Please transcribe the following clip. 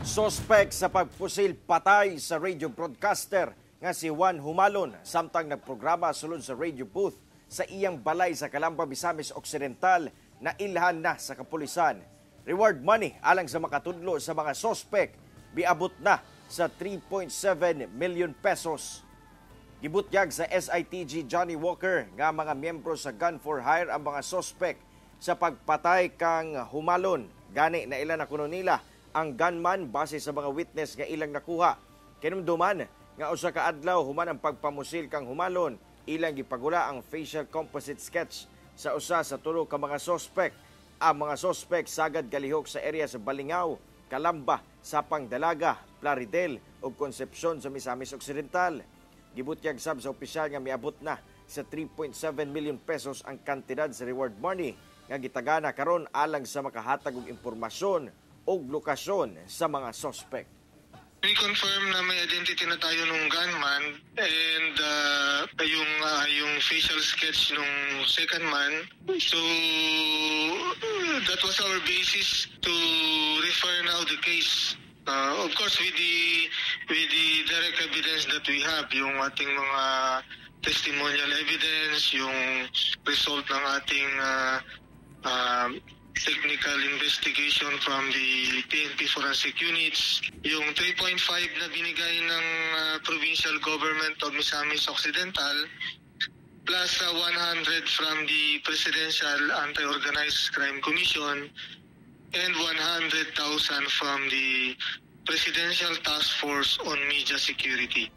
Sospek sa pagpusil patay sa radio broadcaster nga si Juan Humalon samtang nagprograma sulod sa radio booth sa iyang balay sa Calamba, Misamis Occidental na ilhan na sa kapulisan. Reward money alang sa makatudlo sa mga sospek biabot na sa 3.7 million pesos. Gibutyag sa SITG Johnny Walker nga mga miyembro sa Gun for Hire ang mga sospek sa pagpatay kang Humalon. Gani na ilan na kuno nila ang gunman base sa mga witness nga ilang nakuha. Kinumduman nga usa ka adlaw human ang pagpamusil kang Humalon, ilang gipagula ang facial composite sketch sa usa sa tulo ka mga sospek. Ang mga sospek sagad galihok sa area sa Balingao, Calamba, Sapang Dalaga, Plaridel ug Concepcion sa Misamis Occidental. Gibutyag sab sa opisyal nga miabot na sa 3.7 million pesos ang kantidad sa reward money nga gitagana karon alang sa makahatag og impormasyon ug lokasyon sa mga sospek. We confirm na may identity na tayo nung gunman and yung facial sketch nung second man. So that was our basis to refer now the case. Of course, with the direct evidence that we have, yung ating mga testimonial evidence, yung result ng ating technical investigation from the PNP forensic units, yung 3.5 na binigay ng provincial government of Misamis Occidental, plus 100 from the Presidential Anti-Organized Crime Commission, and 100,000 from the Presidential Task Force on Media Security.